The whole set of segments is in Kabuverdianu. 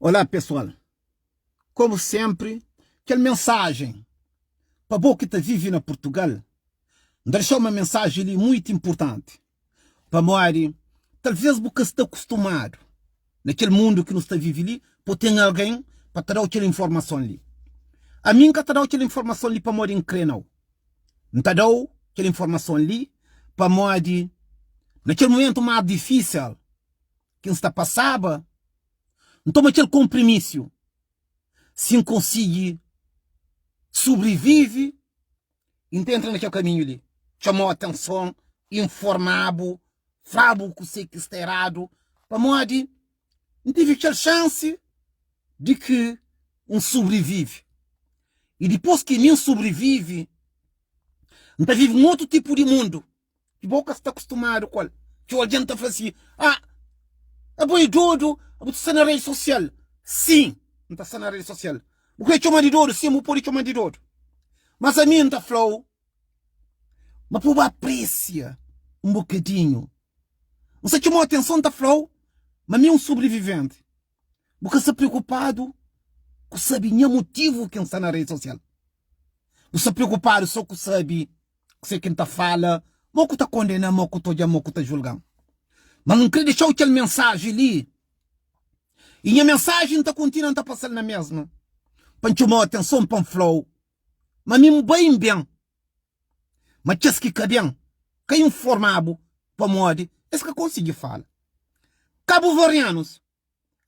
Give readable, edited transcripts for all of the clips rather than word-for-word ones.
Olá pessoal, como sempre kel mensagem pa bo ki ta vive na Portugal, N ta dexa uma mensagem li muito importante, pamodi talvez bu ka sta kustumadu na kel mundu ki nu sta vive li pa ten algen pa ta dau kel informason li. Ami N ka ta dau kel informason li pamodi N kre nau, N ta dau kel informason li pamodi na kel momentu más difísil ki N sta pasaba, N toma kel konprimisiu, si N konsigi sobrivive, N ta entra na kel kaminhu li, txoma-u atenson, informa-bu, fla-bu kuse ki sta eradu, pamodi N tive kel xansi di ki N sobrivive. I dipôs ki mi N sobrivive, N ta vive un otu tipu di mundu. Ki bo ka sta kustumadu ku el. Txeu algen ta fla si, Ah, abo é dodu, abo ta sta na redi sosial. Sin, N ta sta na redi sosial. Bu krê txoma-m di dodu? Sin, bu pode txoma-m di dodu. Mas ami N ta fla-u ma pa bu apresia un bokadinhu. N sta txoma-u atenson, N ta fla-u ma mi é un sobreviventi. Bu ka sta preokupadu ku sabe nha motivu ki N sta na redi sosial. Bu sta preokupadu so ku sabe Kuse ki N ta fala, mo ku ta kondena-m, mo ku ta odja-m, mo ku ta julga-m. Ma N kre dexa-u kel mensaji li, i nha mensaji N ta kontinua N ta pasa-l na mesma, pa N txoma-u atenson, pa N fla-u ma mi N bai N ben, ma kes ki ka ben ka informa-bu pamodi es ka konsigi fala. Kabuverianus,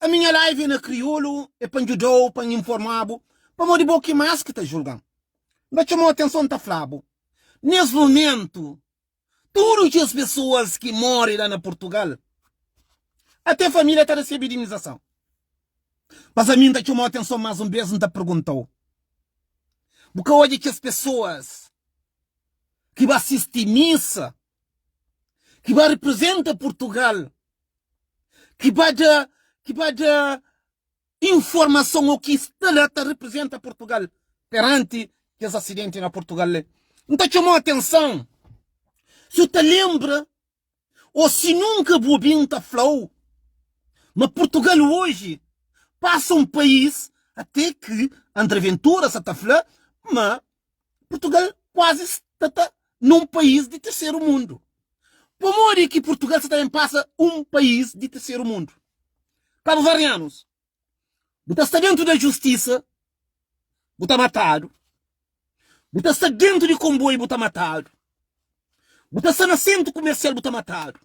ami nha live é na kriolu, é pa N djuda-u, pa N informa-bu, pamodi bo ki más ki ta julga-m. N ta txoma-u atenson, N ta fla-bu, Nes mumentu, tudu kes pesoas ki móre la na Purtugal, ate família ta resebe indemnizason. Mas ami N ta txoma-u atenson más un bês, N ta pergunta-u, Bu ka odja kes pesoas ki ba sisti misa, ki ba reprezenta Purtugal, ki ba da, ki ba da informason o ki sta la ta reprezenta Purtugal peranti kes asidenti na Purtugal li. N ta txoma-u atenson si u ta lenbra o si nunka bu obi N ta fla-u ma Purtugal oji pasa un país ate ki André Ventura sa ta fla ma Purtugal kuazi sta ta nun país di terseru mundu. Pamodi ki Purtugal sa ta ben pasa un país di terseru mundu? Kabuverdianus, bu ta sta dentu da justisa, bu ta matadu. Bu ta sta dentu di konboiu, bu ta matadu. Bu ta sta na sentru kumersial, bu ta matadu.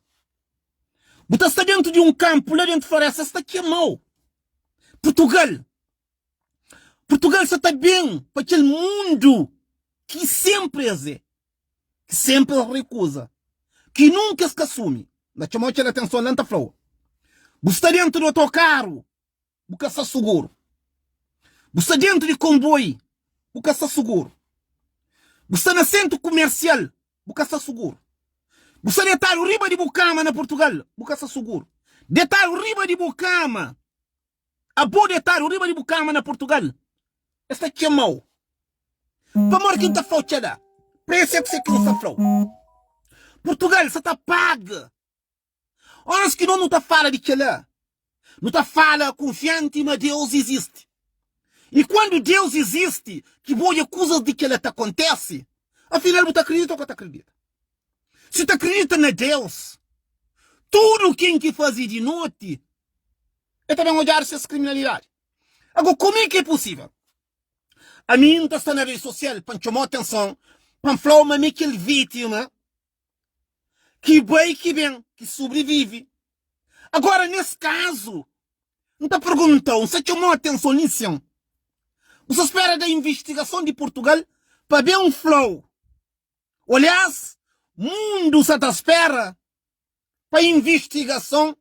Bu ta sta dentu di un kanpu la dentu floresta, es ta kemau. Purtugal, Purtugal sa ta ben pa kel mundu ki senpri es é, ki senpri es rekuza, ki nunka es ka asumi. N ta txoma-u kel atenson la, N ta fla-u, bu sta dentu di otokaru, bu ka sta suguru. Bu sta dentu di konboi, bu ka sta suguru. Bu sta na sentru kumersial, bu ka sta suguru. Bu sta detadu riba di bu kama na Purtugal, bu ka sta suguru. Detadu riba di bu kama. Abo detadu riba di bu kama na Portugal, es ta txema-u. Pamodi ki N ta fla-u txela? Presia kuse ki N sta fla-u. Portugal sa ta paga. Oras ki nos nu ta fala di kela, nu ta fala kunfianti ma Deus izisti. I kuandu Deus izisti, ki bu odja kuzas di kela ta kontesi, afinal bu ta kridita o ka ta kridita? Si ta kridita na Deus, tudu ken ki faze di noti, E ta ben odjadu ses kriminalidadi. Ago, kome ki é pusível? Ami N ta sta na redi sosial pa N txoma-u atenson, pa N fla-u ma mi é kel vítima ki bai ki ben, ki sobrivive. Agora, nes kazu, N ta pergunta-u, N sta txoma-u atenson li sin, bu sta spera da invistigason di Purtugal pa ben fla-u? Oliás, mundu sa ta spera pa invistigason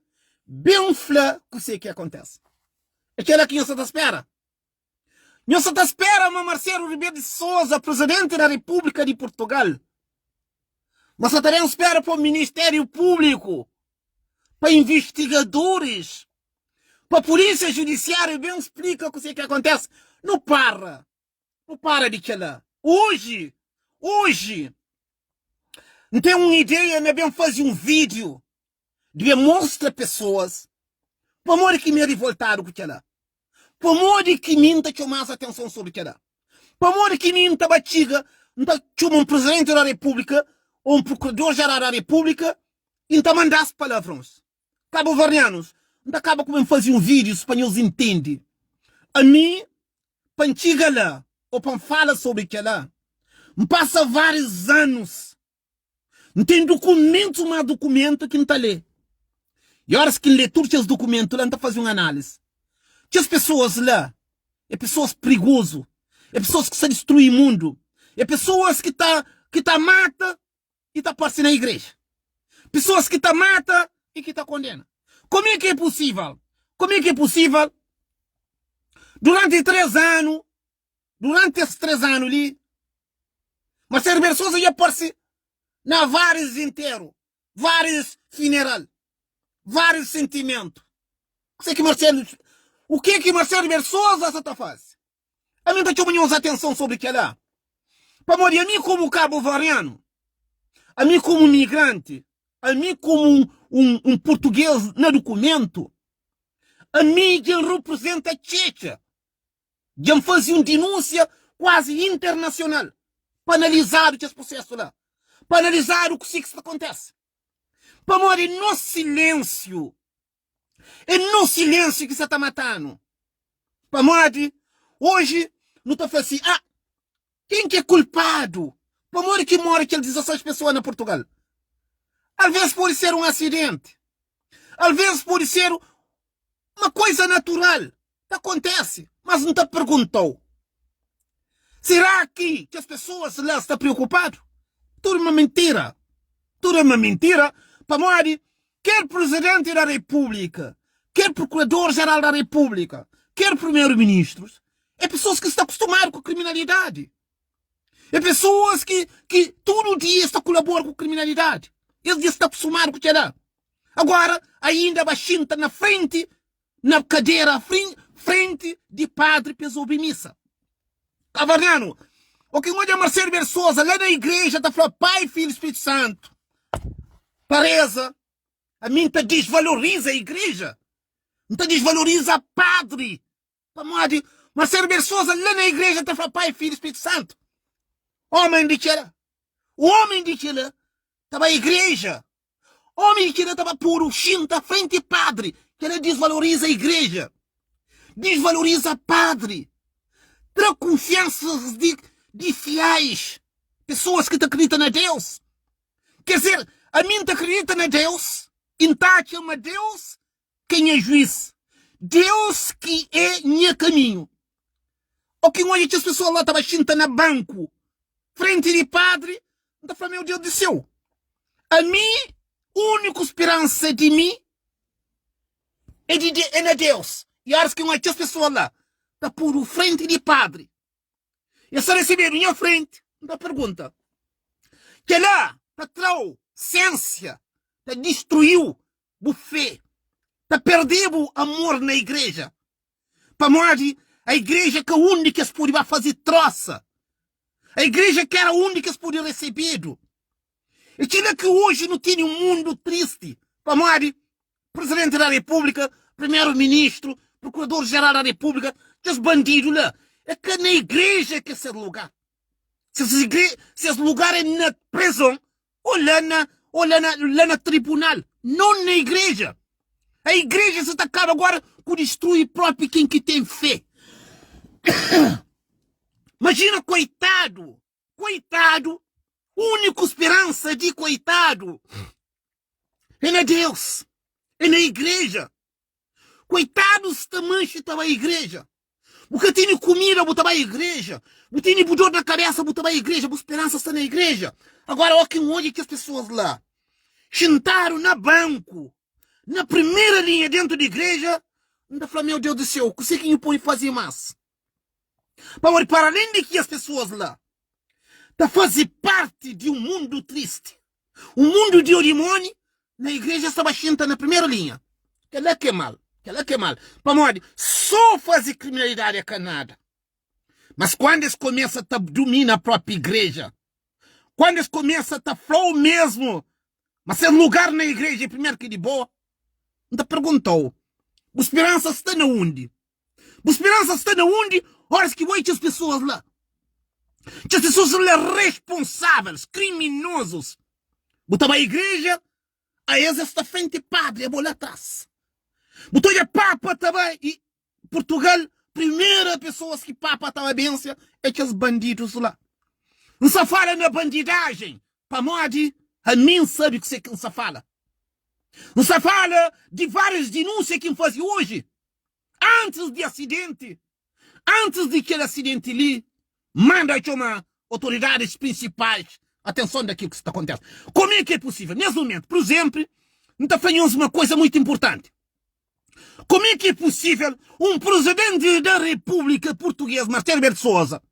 ben fla kuse ki akontese. É kela ki nhos sa ta spera? Nhos sa ta spera ma Marcelo Rebelo de Sousa, Presidenti da Repúblika di Purtugal, ma sa ta ben spera pa Ministériu Públiku, pa invistigadoris, pa Polísia Judisiáriu ben splika kuse ki akontese? Nu para! Nu para di kela. Oji, oji, N ten un ideia na ben faze un vídiu di ben mostra pesoas pamodi ki mi é rivoltadu ku kela. Pamodi ki mi N ta txoma-s atenson sobri kel-la? Pamodi ki mi N ta ba txiga, N ta txoma un Prizidenti da Repúblika ô un Prokurador Jeral da Repúblika i N ta manda-s palavrons? Kabuverdianus, N ta kaba ku ben faze un vídius pa nhos intende. Ami, pa N txiga la ô pa N fala sobri kel-la, N pasa várius anus N ten dukumentus más dukumentu ki N ta lé. I óras ki N lé tudu kes dukumentu la, N ta faze un análisi. Kes pesoas la é pesoas prigozu, é pesoas ki sta distrui mundu, é pesoas ki ta ki ta mata i ta parse na igreja, pesoas ki ta mata i ki ta kondena. Kome ki é pusível? Kome ki é pusível duranti 3 anu Durante es 3 anu li, Marcelo Rebelo Sousa dja parse na várius interu, várius funeral, várius sentimentu. Kuse ki Marcelo, o ke ki Marcelo Rebelo Sousa sa ta faze? Ami N ta txoma nhos atenson sobri kela, pamodi ami komu kabuverdianu, ami komu migranti, ami komu un, un purtuguês na dukumentu, ami dja N representa Txetxa. Dja N faze un dinúnsia kuazi internasional pa analizadu kes prusésu la, pa analizadu kusé ki sta kontese. Pamodi é nos silénsiu, é nos silénsiu ki sa ta mata-nu. Pamodi oji nu ta fla si, ah, ken ki é kulpadu? Pamodi ki móre kel 16 pesoa na Purtugal? Alvês pode ser un asidenti, alvês pode ser uma koisa natural. Ta kontese, mas N ta pergunta-u, Será ki kes pesoas la sta preokupadu? Tudu uma mintira. Tudu é uma mintira, pamodi ker Presidenti da Repúblika, ker Prokurador Jeral da Repúblika, ker Primeru Ministrus, é pesoas ki sta kustumadu ku kriminalidadi. É pesoas ki, ki tudu dia sta kolabora ku kriminalidadi. Es dja sta kustumadu ku kela. Agora, ainda ba xinta na frenti na kadera frenti di padri pa es obi misa. Kavernianu, o ki N odja Marcelo Rebelo Sousa la na igreja ta fla Pai, Filho, Spiritu Santu, pa reza, ami N ta disvaloriza igreja, N ta disvaloriza padri, pamodi Marcelo Rebelo Sousa la na igreja ta fla Pai, Filho, Spiritu Santu. Omen di kela, omen di kela ta bai igreja. Omi di kela ta ba podu xinta frenti padri, kela disvaloriza igreja, disvaloriza padri, tra kunfiansas di di fiais, pesoas ki ta kridita na Deus. Ker dizer, ami N ta kridita na Deus i N ta atxa ma Deus ki é nha juiz, Deus ki é nha kaminhu. O ki N odja kes pesoa la ta ba xinta na banku frenti di padri, N ta fla, Meu Deus di séu, ami úniku speransa di mi é di é na Deus. I óras ki N odja kes pesoa la ta podu frenti di padri, es ta resebedu nha frenti, N ta pergunta, Kel-la ta tra-u sensia, ta distrui-u bu fé, ta perde-bu amor na igreja? Pamodi a igreja ka undi ki es pode ba faze trosa. A igreja ka era undi ki es pode resebedu. E kila ki oji nu tene un mundu tristi. Pamodi Presidenti da Repúblika, Primeru Ministru, Prokurador Jeral da Repúblika, kes bandidu la, é ka na igreja ki é ses lugar. Ses lugar é na prezon Ô la na, ô la na, la na tribunal, non na igreja. A igreja sa ta kaba agora ku distrui propi ken ki ten fé. Imagina koitadu, koitadu, úniku speransa di koitadu é na Deus, é na igreja. Koitadu sta manxe ta bai igreja. Bu ka tene kumida, bu ta bai igreja. Bu tene bu dor na kabesa, bu ta bai igreja. Bu speransa sta na igreja. Agora, ó ki N odja kes pesoas la, xintadu na banku, na primera linha dentu di igreja, N ta fla, Meu Deus di séu, kuse ki nhu pode faze más? Pamodi, para alén di ki es pesoas la ta faze parti di un mundu tristi, Un mundu di odimoni na igreja sta ba xinta na primeru linha. Kela ke mal, kela ke mal. Pamodi so faze kriminalidadi é ka nada. Mas kuandu es kumesa ta dumina propi igreja, kuandu es kumesa ta fla-u mesmu ma ses lugar na igreja é primeru ki di bo, N ta pergunta-u, bu speransa sta na undi? Bu speransa sta na undi óras ki bu odja kes pesoas la? Kes pesoas la responsávels, kriminozus. Bu ta bai igreja, aes es sta frenti padri, abo la tras. Bu ta odja papa ta bai i Portugal, primera pesoas ki papa ta abensia é kes bandidus la. N sa fala na bandidajen pamodi ami N sabe kuse ki N sa fala. N sa fala di varias dinúnsia ki N faze oji, antis di asidenti. Antis di kel asidenti li, manda txoma otoridadis prinsipais atenson da kil ki sta kontese. Kome ki é pusível? Nes mumentu, pur izenplu, N ta fla nhos uma koisa muitu inpurtanti. Kome ki é pusível un Presidenti da Repúblika Purtugês, Marcelo Rebelo de Sousa,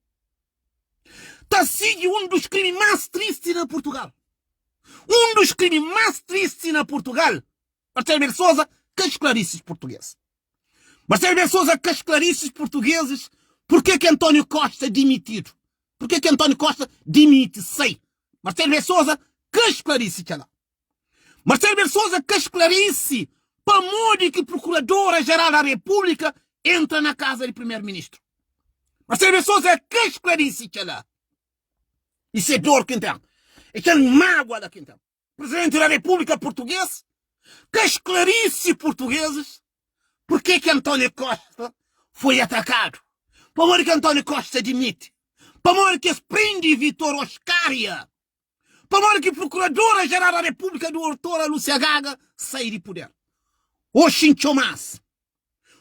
ta sigi un dos krimi más tristi na Purtugal? Un dos krimi más tristi na Purtugal, Marcelo Rebelo de Sousa ka esklarise os portugueses. Marcelo Rebelo de Sousa ka esklarise os portugueses porquê que António Costa demitido. Porquê que António Costa demite, sai. Marcelo Rebelo de Sousa ka esklarise kel-la. Marcelo Rebelo de Sousa ka esklarise pamodi ki Procuradora-Geral da República entra na casa di Primeiro-Ministro. Marcelo Rebelo de Sousa ka esklarise kel-la. Isso é dor ki N ten. É kel mágua la ki N ten. Presidente da República Português ka esklarise portugueses porquê ki António Costa foi atacado, pamodi ki António Costa dimite, pamodi ki es prende Vitor Oscaria, pamodi ki Procuradora-Geral da República Doutora Lúcia Gaga sai di puder. Oxi N txoma-s.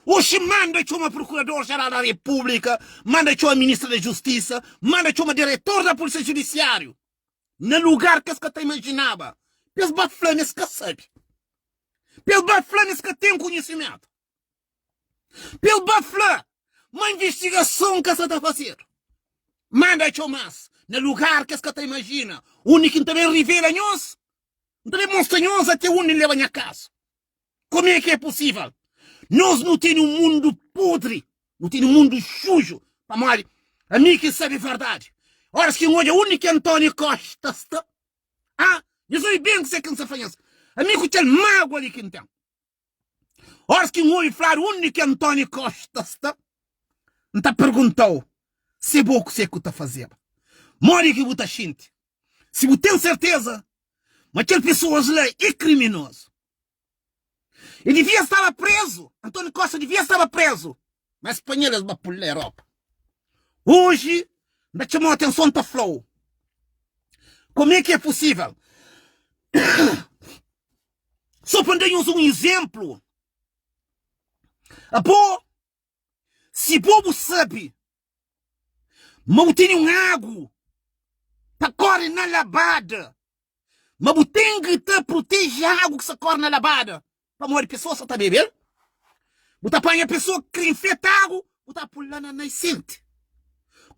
Oxi manda txoma Procurador-Geral da República, manda txoma Ministra da Justiça, manda txoma Diretor da Polícia Judiciário. Na lugar ki es ka ta imajinaba. Pa es ba fla ma es ka sabe. Pa es ba fla ma es ka ten konhisimentu. Pa es ba fla ma invistigason ka sa ta fasedu. Manda txoma-s na lugar ki es ka ta imajina, undi ki N ta ben rivela nhos, N ta ben mostra nhos ate undi N leba nha kazu. Como é que é possível? Nós nu tene um mundo podre, nu tene um mundo sujo, pamodi ami ki sabe verdade. Horas ki N odja undi ki António Costa sta, ah, nhos obi ben kuse ki N sta fla nhos, ami ku kel mágua li ki N ten. Horas ki N obi fladu undi ki António Costa sta, N ta perguntau se bo kuse ku ta fazeba. Modi ki bu ta xinti si bu ten serteza ma kel pesoas la é kriminozu? E devia staba prezu. António Costa devia staba prezu. Mas panha-l es ba pul na Europa. Oji, N ta txoma-u atenson, N ta fla-u como é ki é possível. Só pa N da nhos un izénplu, abo, si bo bu sabe ma bu tene un agu ta kóre na labada, Ma bu ten ki ta proteje agu ki sta kóre na labada, pamodi pesoas sa ta bebe-l. Bu ta panha pesoa ki kre infeta agu, bu ta pô-l la na nasenti.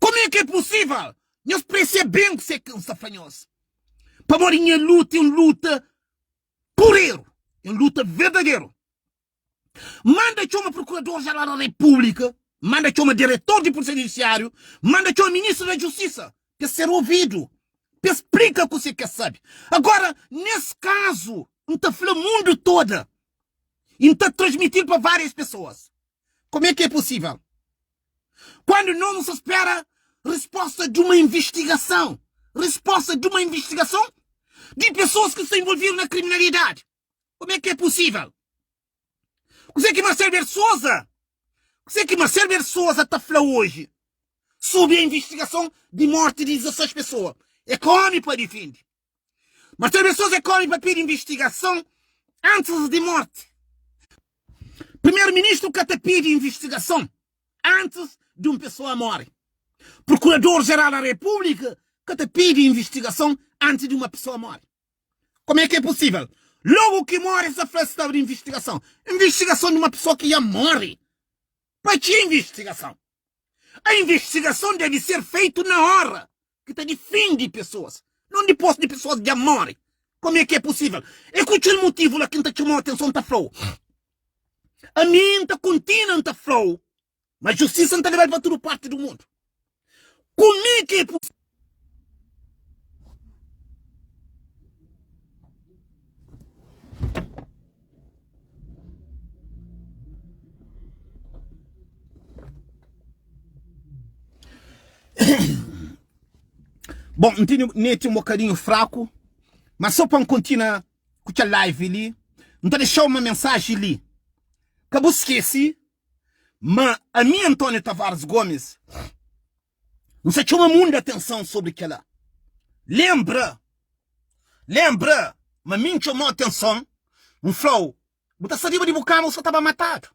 Kome ki é pusível? Nhos presia ben kuzê ki N sta fla nhos, pamodi nha luta é un luta pureru, é un luta verdaderu. Manda txoma Procurador-Geral da República, manda txoma Diretor di Polícia Judiciário, manda txoma Ministro da Justiça pa es ser ouvidu, pa es splika kuse ki es sabe. Agora, nes kazu, N ta fla mundu toda y N ta transmitil pa várias pesoas, como é ki é possível quando nós nu sa spera resposta di uma investigação, resposta di uma investigação di pessoas ki sta envolvidu na kriminalidade. Como é que é possível? Kuzê ki Marcelo Rebelo de Sousa, kuzê ki Marcelo Rebelo de Sousa ta fla hoje sobre a investigação de morte de 16 pessoas? É ka homi pa difende. Marcelo Rebelo de Sousa é ka homi pa pidi investigação antes de morte. Primeiro-ministro ka ta pidi investigação antes de um pessoa morre. Procurador-Geral da República ka ta pidi investigação antes de uma pessoa morre. Como é que é possível? Logo que morre, essa fla estava de investigação. Investigação de uma pessoa que já morre. Para que investigação? A investigação deve ser feita na hora que está defende pessoas, não depois de pessoas já morrem. Como é que é possível? É com aquele motivo lá que está chamou a atenção, tá falou. A mim tá continua, tá falou. Mas justiça não tá levando para toda parte do mundo. Como é que é possível? Bon, N tene net un bokadinhu fraku, ma so pa N kontinua ku kel live li, N ta dexa-u uma mensaji li. Ka bu skese ma ami António Tavares Gomes, N sa txoma mundu atenson sobri kel-la. Lenbra, lenbra ma mi N txoma-u atenson, N fla-u, bu ta sta riba di bu kama bu sa ta ba matadu.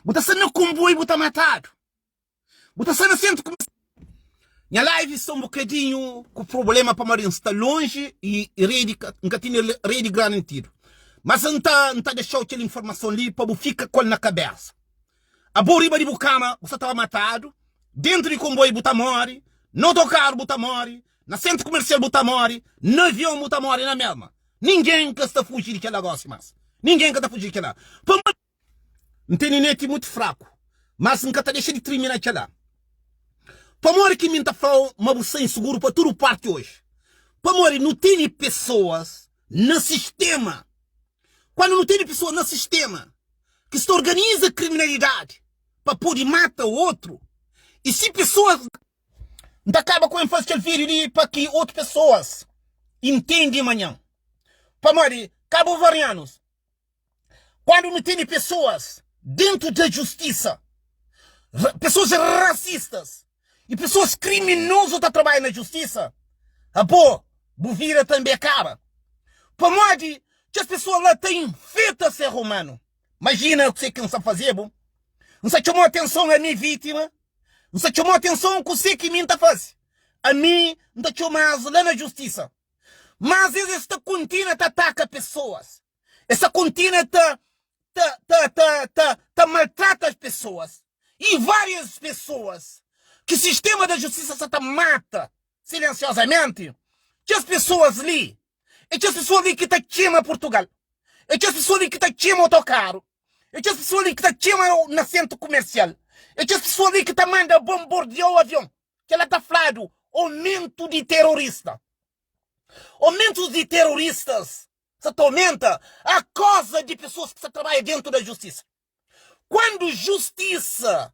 Bu ta sta na konboi bu ta matadu. Bu ta sta na sentru kumersial. Nha live sta un bokadinhu ku problema pamodi N sta lonji i redi N ka tene redi garantidu. Mas N ta N ta dexau kel informason li pa bu fika ku el na kabesa. Abo riba di bu kama bu sa ta ba matadu, dentu di konboi bu ta mori, na otokaru bu ta mori, na sentru kumersial bu ta mori, na avion bu ta mori na mesma. Ningen ka sta fuji di kela gosi mas. Ningen ka ta fuji di kela. Pamodi N tene neti mutu fraku, mas N ka ta dexa di trimina kela. Pamodi ki mi N ta fla-u ma bu sta insuguru pa tudu parti oji? Pamodi nu tene pesoas na sistema. Kuandu nu tene pesoas na sistema ki sta organiza kriminalidadi pa pode mata otru, i si pesoas. N ta kaba ku N faze kel vídiu li pa ki otu pesoas intende manhan. Pamodi kabuvarianus. Quando nu tene pessoas dentro da justiça, pessoas racistas e pessoas criminoso ta trabalha na justiça, abo bu vida tambe acaba. Pamodi kes pessoas lá ta infeta ser humano. Imagina kuse ki N sta fazebu. N sta txomau atenson ami vítima, N sta txomau atenson kuse ki mi N ta faze. Ami N ta txomas lá na justiça. Mas es es ta kontinua ta ataka pesoas. Es ta kontinua ta ta ta ta ta ta maltrata pesoas. I várias pesoas ki sistema da justisa sa ta mata silensiozamenti, kes pesoas li é kes pesoas li ki ta kema Purtugal, é kes pesoas li ki ta kema otokaru, é kes pesoas li ki ta kema na sentru kumersial, é kes pesoas li ki ta manda bonbordiau avion. Kel-la ta fladu omentu di terorista. Omentus di teroristas sa ta omenta a koza di pesoas ki sa trabadja dentu da justisa. Kuandu justisa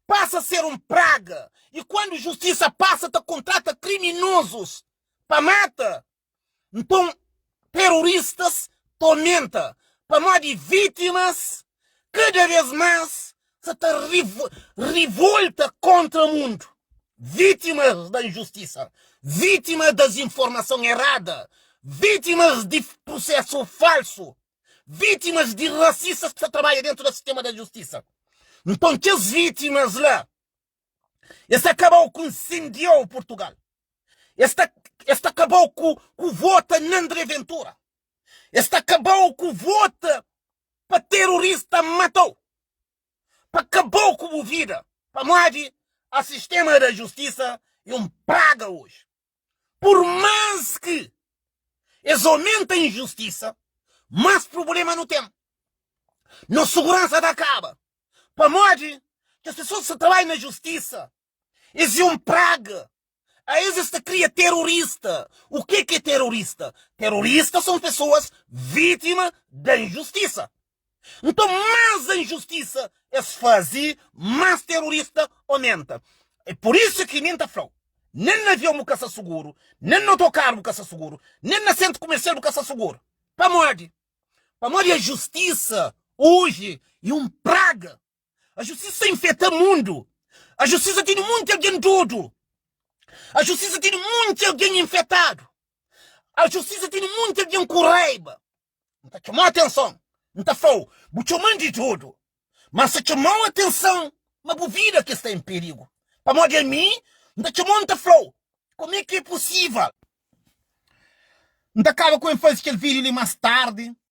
pasa a ser un praga i kuandu justisa pasa ta kontrata kriminozus pa mata, Nton, teroristas ta omenta pamodi vítimas kada bês más sa ta rivolta kóntra mundu. Vítimas da injustisa, vítimas das informason errada, vítimas di prusésu falsu, vítimas di rasistas ki sa trabadja déntu da sistéma da justisa. Nton, kes vítimas la, es ta kaba-u ku insendiau Purtugal. Es ta es ta kabau ku ku vota na André Ventura. Es ta kabau ku vota pa terorista matau. Pa kabau ku bu vida. Pamodi a sistema da justisa é um praga hoje. Por mais que es aumenta injustisa, mais problema nu tem. Nos segurança ta kaba. Pamodi kes pessoas que ta trabalha na justisa Es é un praga. A es es ta kria terorista. U ke ke terorista? Terorista son pesoas vítima da injustisa. Nton más injustisa es faze, más terorista omenta. É pur isu ki mi N ta fla-u, nen na avion bu ka sta suguru, nen na otokaru bu ka sta suguru, nen na sentru kumersial bu ka sta suguru. Pamodi? Pamodi a justisa oji é un praga. A justisa infeta mundu. A justisa tene munti algen dodu. A justisa tene munti algen infetadu. A justisa tene munti algen ku raiba. N ta txoma atenson, N ta fla-u, bu txoma-m di dodu, ma N sta txoma-u atenson ma bu vida ki sta en perigu. Pamodi ami, N ta txoma-u, N ta fla-u, Kome ki é pusível? N ta kaba ku N faze kel vídiu li más tardi.